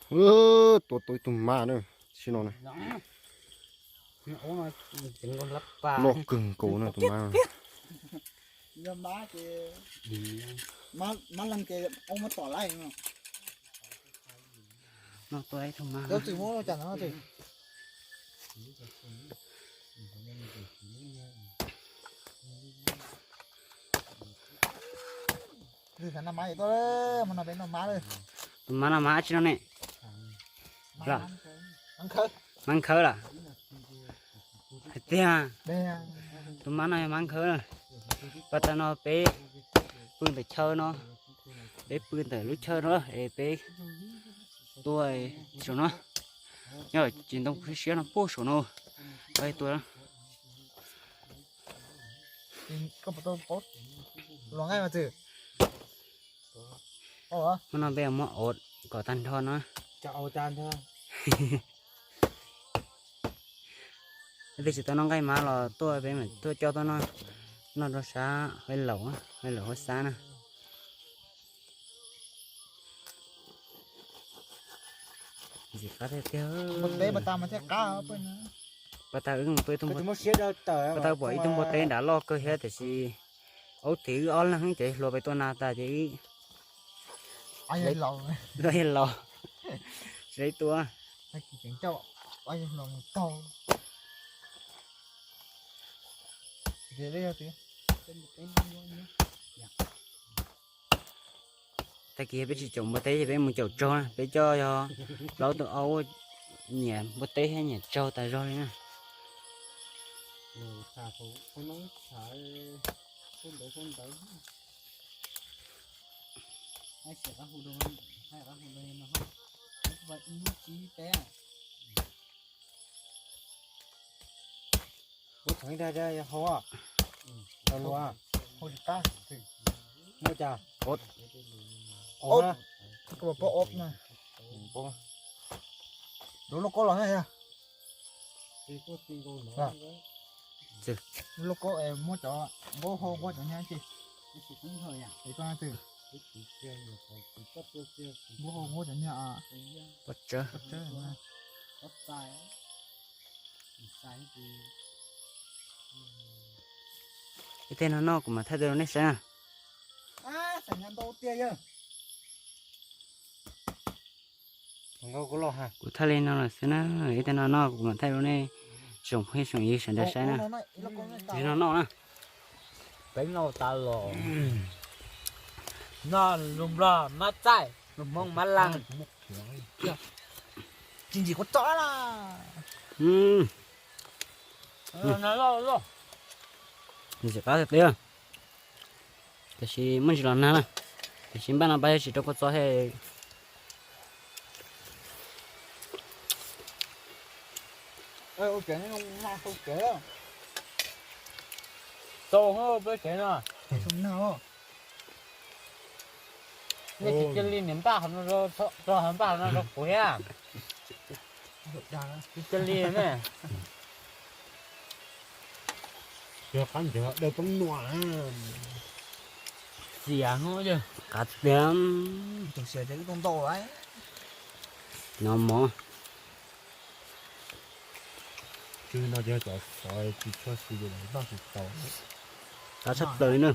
Ub, tua tau ib tug mab na, sim no na. Loj kawg nkaus na tus mab. Tus mab no mab tsi no ne? Mab nkhawb lawm. Hais tiag, tus mab no yog mab nkhawb na. Pas tas no peb pw ntawm chaw no, peb pw ntawm lub chaw no es peb tua saum no. Nyob tsis ntoo siab siab no puag saum no, peb tua. Hmo no peb muab ov kom tag nrho no. Leej twg tsis tau noj nqaij mab los tuaj peb mam tuaj coj tuaj noj, noj rau sab Huab Laum, Huab Laum Huab Xab na. Ntxim qab tiag tiag. Pas tas wb mus tua ib tug npua teb, pas tas pom ib tug npua teb nrad loj kawg thiab tiam sis ub, tim wb ob leeg ces hluas pes tua nas tas ces wb los, tsis tua. Tag kis peb tsis caum npua teb ces peb mus caum tsaug na, peb coj yog plaub tug aub nyiam npua teb thiab nyiam tsaug tas zog li na. Ua tseem ib dag dag hau, tau lua, muaj cas? Ov na, ov na. Rau lub kaub los na. Lub kaub es muab cov nqaub hau nqaub cov nyab ces, es koj na twg, nqaub hau nqaub cov nyab, pob tsawb. Ib teg no noj kuv mam thaij rau nej saib na. Kuv thaij li no lawm xwb na, ib teg no noj kuv mam thaij rau nej tsoom phooj ywg tsoom ywg sawv daws saib na. Ib teg no noj na. Peb noj tas los noj lus Nplog mab txaij, lus Hmoob mab laj. Tsis ntsim kuv txob na. Ntxim qab tiag tiag. Tiam sis muaj ntsis los nag na, tiam sis npaj no pab tsis rau koj txob thiab. Tau peb tsev no. Nej tsis cia li niam npaj qhov no rau, npaj qhov no rau kuv thiab. Tsis cia li ne. Qab ntswg dawb poob nua. Xiam no, qab tiag. Tus xiam ces wb tau ntau lawm. No mov. Tsw no ces cov xov tsis tshua xis ces noj tsis tau. Qab tshaj plaws li na.